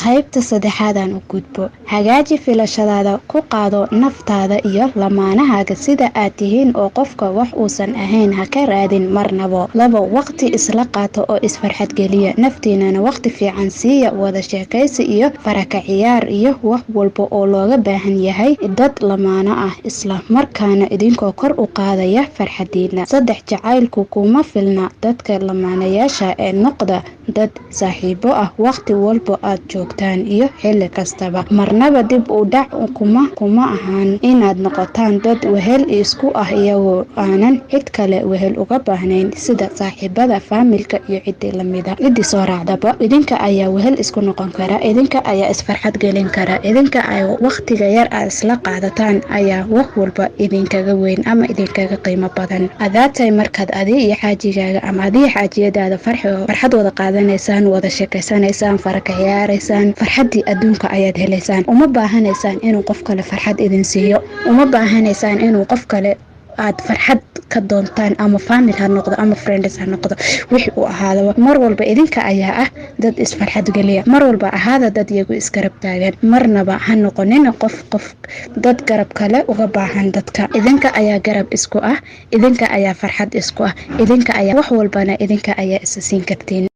Qaybta saddexaadan u gudbo. Hagaaji filashadaada, ku qaado naftaada iyo lamaanahaaga sida aad tihiin, oo qofka wax uusan ahayn ha ka raadin marnabo. Labo, waqti isla qaato oo isfarxad geliya, naftiinana waqti fiican siiya, wada sheekaysi iyo faraka ciyaar iyo wax walba oo looga baahan yahay dad lamaano ah, isla markaana idinkoo kor u qaadaya farxadiina. Saddex, jacaylku kuma filna dadka lamaanayaasha ee noqda dad saaxiibo ah waqti walba aad joogtaan iyo xilli kastaba. Marnaba dib u dhac kuma ahaan inaad noqotaan dad wehel isku ah, iyagoo aanan cid kale wehel uga baahnayn, sida saaxiibada, faamilka iyo ciddii lamida, ciddii soo raacdaba. Idinka ayaa wehel isku noqon kara, idinka ayaa isfarxad gelin kara, idinka ay waqtiga yar aad isla qaadataan ayaa wax walba idinkaga weyn ama idinkaga qiimo badan. Adaatay markaad adi iyo xaajigaaga ama adiyo xaajiyadaada farxad wada qaadanaysaan, wada sheekaysanaysaan, faraka ciyaaraysaan, farxaddii adduunka ayaad helaysaan. Uma baahanaysaan inuu qof kale farxad idin siiyo, uma baahanaysaan inuu qof kale aad farxad ka doontaan, ama family ha noqdo ama friends ha noqdo, wixii uu ahaadaba. Mar walba idinka ayaa ah dad isfarxad geliya. Mar walba ahaada dad iyagu isgarab taagan. Marnaba ha noqonina qof dad garab kale uga baahan dadka. Idinka ayaa garab isku ah, idinka ayaa farxad isku ah, idinka ayaa wax walbana idinka ayaa isa siin kartiin.